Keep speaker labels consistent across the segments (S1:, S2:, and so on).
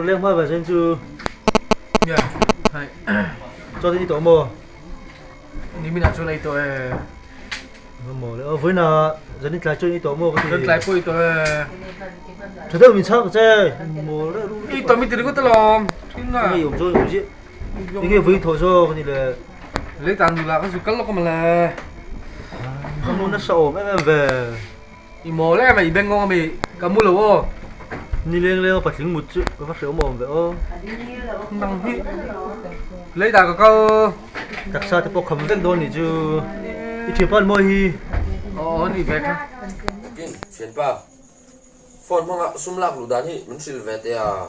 S1: leng hma ve zen chu.
S2: Nia, hai.
S1: Chaw te i tawh maw?
S2: Nimin ah chuan a i tawh e.
S1: Maw le, vawiin ah zanin tlai chuan i tawh maw ka ti.
S2: Zan tlai pawh i tawh e.
S1: Tha deuh min chhak che. Maw le ru.
S2: I tawh mi ti ringawt alawm. Thin a.
S1: Nge awm zawk awm chiah. Enge vawiin thawh zawk ani le.
S2: Lei tan nula ka zu kal lawk a mawle.
S1: Ka mu nasa awm em em ve.
S2: I mawl em a, i beng ngawng ami, ka mu lo aw.
S1: Ni leng leng a patling mut chu ka va hreawm awm ve aw.
S2: Nang hi lei dah ka kal.
S1: Taksa te pawh kham vek dawn nih chu. I thianpa an mawi hi.
S2: Aw ni ve kha.
S3: Tin, thianpa, phone hmanga sum lak luh dan hi min hrilh ve teh a,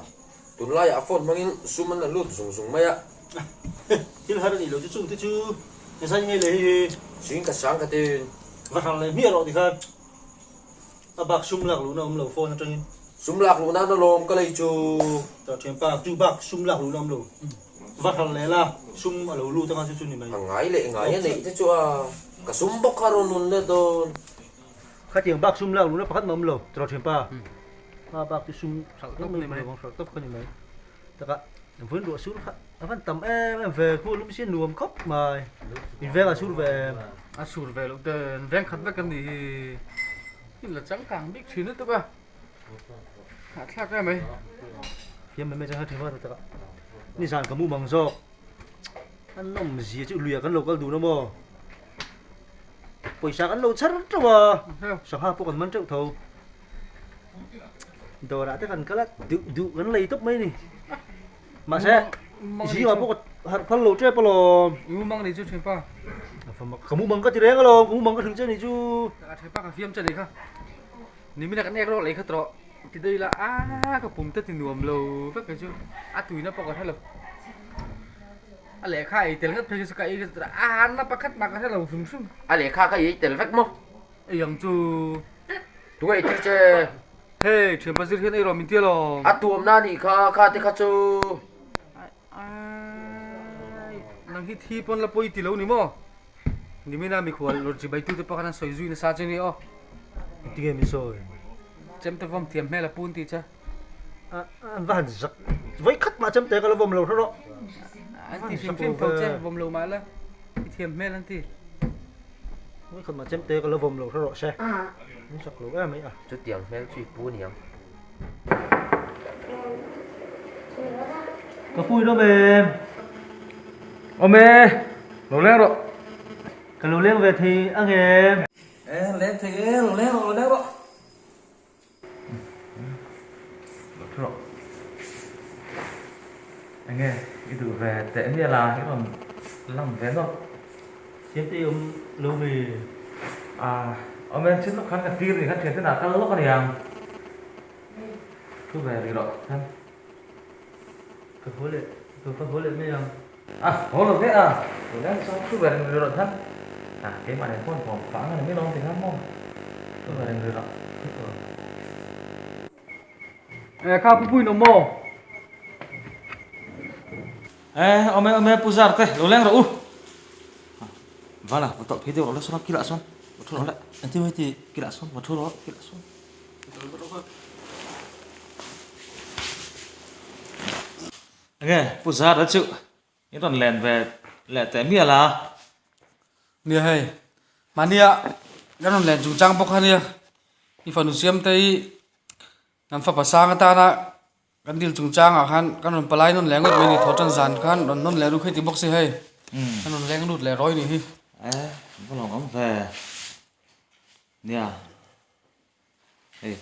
S3: tunlaiah phone hmangin sum an la lut zung zung mai a.
S1: Thil har a nih loh chu chung te chu zai ngei leh hi.
S3: Ching ka sang ka tin.
S1: Va hrang leh hmiah rawh tikhan a bak sum lak luhna awm lo phone atangin.
S3: Sum lak luhna na lawm ka lei chu.
S1: Tah thianpa chu bak sum lak luhna awm lo. Va hrang leh la sum a lo lut anga chu chu ni mai.
S3: A ngai leh ngai a neih te chu a ka sum bawk kha rawn nun let dawn.
S1: Khatiang bak sum lak luhna pakhat mah awm lo tawh thianpa. A bak chu sum hralh tawp mai hralh tawp kha ni mai. Takah vawiin ruah sur kha a van tam em em ve khu lum sin nuam khawp mai in veng a sur ve em.
S2: A sur ve loh ten veng khat vek kan nih hi in la changkang bik thin lutuk a hahthlak em mai.
S1: Thiam mai mai chuan thin vak takah nizan ka mu mang zawk a nawm zia chu luiah kan lo kal dun a maw pawisa kan lo chher teuh a sangha pawh kan man teuh tho. Dawrah te kan kal a, duh duh kan lei tawp mai a ni. Mahse, zingah pawh ka harh phal lo tep alawm.
S2: I mumang ni chu thianpa.
S1: Ka mumang ka ti reng alawm, ka mumang ka hrilh che ni chu.
S2: Thianpa ka fiam che ni kha. Nimina kan ek rawh lei kha tawh ti daih ila a ka pum te ti nuam lo vek kei chu a tuina pawh ka hre lo. A lehkha ei tel ngat phei chu ka ei kha a na pakhat mah ka hre lo hrim hrim.
S3: A lehkha kha i ei tel vek maw?
S2: Ei ang chu.
S3: Tunge i thil che?
S2: Hei, thianpa zir hian ei rawh min ti alawm.
S3: A tuamna a nih kha, kha te kha chu.
S2: Ai, nang hi thi pawn la pawi ti lo ni maw? Nimina mikhual lawr chibai tute pawh khan an sawi zui nasa che ni aw.
S1: Engtinge min sawi?
S2: Chemte vawm thiam hmel a pun tih che.
S1: An va han zak, vawi khat mah chemte ka la vawm lo hre rawh.
S2: An ti hrim hrim tho che, vawm lo mah la, i thiam hmel an ti.
S1: Vawi khat mah chemte ka la vawm lo hre rawh se. Min zak lo em mai a.
S3: Chutiang hmel chu i pu niang.
S1: Ka pu in awm em?
S2: Awm e, lo leng rawh.
S1: Ka lo leng ve thei ang em?
S3: E, leng thei e, lo leng rawh, lo leng rawh.
S4: Lo thu rawh. Enge i duh ve teh mial a, i rawn lang ve nawk.
S1: Siamte i awm lo mi?
S4: Ah, awm e, chin lawk khan ka tir ni kha thian ten ah kal lawk a niang. Thu ve rih rawh khan.
S1: Ka haw leh, ka va haw leh mai ang.
S4: Ah, haw lo ve a, tunah chuan thu ve reng rih rawh khan. Ah, keimah nen pawh nuam fah ang a ni mai lo ti khan maw? Thu ve reng rih rawh.
S2: Eh, kha pu puin awm maw?
S4: Eh, awm e, awm e, pu zar te, lo leng rawh u. Vala, va tawlh phei deuh rawh le sawn a, kilah sawn, va thu rawh le.
S1: Engtin mai ti?
S4: Kilah sawn, va thu rawh, kilah sawn. Enge Pu Zara chu in rawn len ve leh teh mial a.
S2: Nia hei, mahnia kan rawn len chungchang bawk kha nia, i fanu siamte hi kan fapa sang atana kan dil chungchangah khan kan rawn palai nawn leh ngawt mai a ni, thaw tan zan khan rawn nawn leh ru kha i ti bawk si hei, kan rawn leng lut leh rawi ni hi.
S4: E, va lawm awm ve. Nia. Hei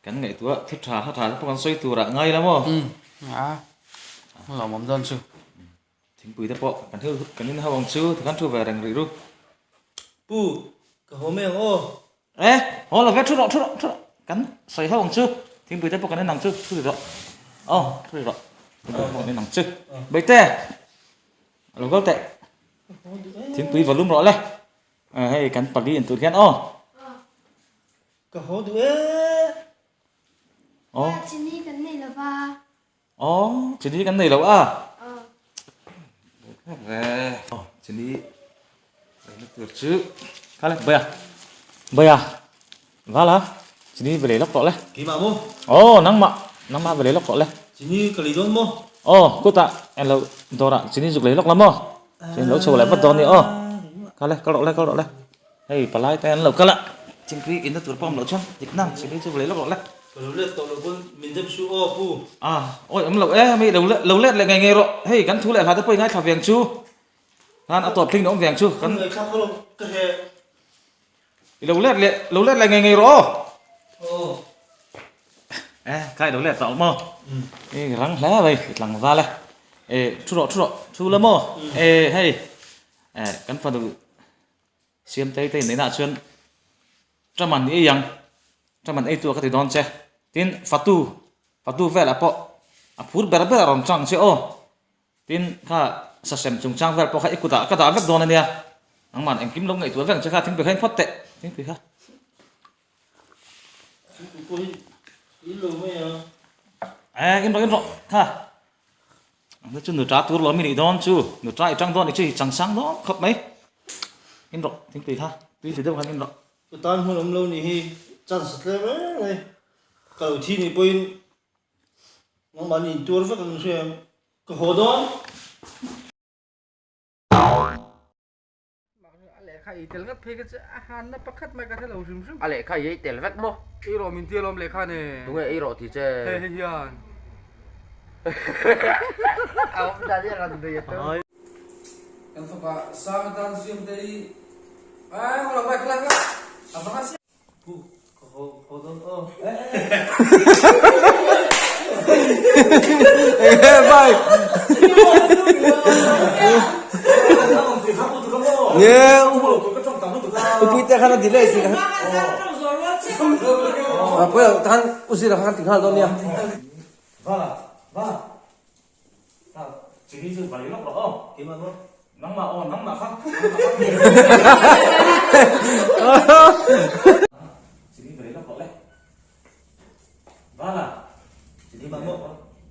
S4: kan ngaihtuah thu tha hla tha te pawh kan sawi tur ah ngai la maw?
S2: Umm a lawmawm dawn chu.
S4: Thingpui te pawh kan thil kan in ho ang chu ti khan thu ve reng rih ru.
S1: Pu ka haw mai ang aw.
S4: E haw lo ve thu rawh thu rawh thu rawh kan sawi ho ang chu thingpui te pawh kan in ang chu thu ri rawh aw thu ri rawh thingpui te pawh kan in ang chu Baite lo kal teh thingpui va lum rawh le. Hei kan pali in tur hian aw.
S1: Ka haw duh e.
S4: Aw.
S5: Chini kan nei lo va.
S4: Aw, chini kan nei lo a.
S5: Aw.
S4: Aw, chini leina tur chu kha le baya. Baya. Vala, chini va lei lawk tawh le.
S1: Keimah maw?
S4: Aw, nangmah, nangmah va lei lawk tawh le.
S1: Chini ka lei dawn maw?
S4: Aw, kutah englo dawrah chini zuk lei lawk la maw? Chini lo chho leh vat dawn a ni aw. Kal e, kal rawh le, kal rawh le. Hei palai te an lo kal a, thingpui inna tur pawh awm loh chuan dik nang chini chu lei lawk rawh le.
S1: Ka lo let tawh lo pawn min dem suh aw pu.
S4: A, awi awm loh e, mi lo lo let leh ngei ngei rawh. Hei kan thu leh hla te pawh i ngaithla veng chu. Khan a tawp thleng awm veng chu.
S1: Kan ngaithla khaw lo ka he.
S4: I lo let leh lo let leh ngei ngei rawh aw.
S1: Aw.
S4: E, kha i lo let tawh maw? I rang hle mai i tlangval e. E, thu rawh thu rawh thu la maw? E, hei e kan fanu Siamtei te inneihna ah chuan Traman i ei ang, Traman ei tu a ka ti dawn che. Tin, fatu, fatu velah pawh a phur ber ber a rawn chang che aw. Tin, kha sasem chungchang vel pawh kha i kutah ka dah vek dawn a nia. Nangman engkim lo ngaihtuah vek ang che kha thingpui kha in phawt teh, thingpui kha.
S1: Thingpui pawh hi in lo mai a.
S4: Eh, in rawh, in rawh, kha. Ang chu nuta tur lo mi nih dawn chu, nuta i tang dawn nih chu i chang sang dawn khawp mai. In rawh, thingpui kha, tui ti deuh khan in rawh.
S1: Ka tan hmun awm lo nih hi chance a tlem em mai. Ka lo thi nih pawhin nangmahni intuar vek ang hria em. Ka haw dawn.
S2: A lehkha ei tel ngat phei kha chu a hanna pakhat mai ka hre lo hrim hrim.
S3: A lehkha i ei tel vek maw?
S2: Ei rawh min ti alawm lehkha ne.
S3: Tunge ei rawh ti che?
S2: Hei hei hian.
S3: A awm dan hi a rawn nui a tum.
S2: Kan fapa sang atan siam te hi a lo bike lak a a vang a siam.
S1: Pu ka haw haw dawn aw.
S4: Vala, vala. Chini chu vai lawk rawh aw.
S1: Keimah maw?
S4: Nangmah aw, nangmah kha. Chini vai lawk rawh le. Vala.
S1: Chini maw?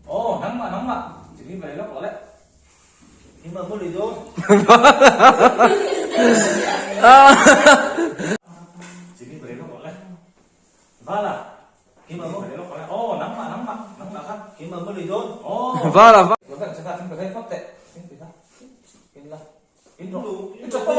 S4: Aw, nangmah, nangmah. Chini vai lawk rawh le.
S1: Keimah maw lei dawn?
S4: Chini vai lawk rawh le. Vala.
S1: Keimah maw?
S4: Aw, nangmah, nangmah, nangmah kha.
S1: Keimah maw lei dawn?
S4: Aw.
S2: Vala.
S4: Lo vek che kha, thingpui kha in phawt teh. Thingpui kha. In la. In rawh. In ṭawp pawh.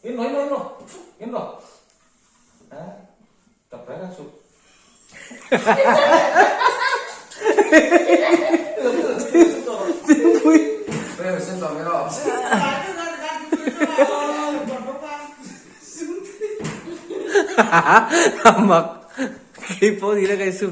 S4: In rawh, in rawh, in rawh, in rawh. Tập reng a chuk.
S2: Mak keipawh ni la ka insum.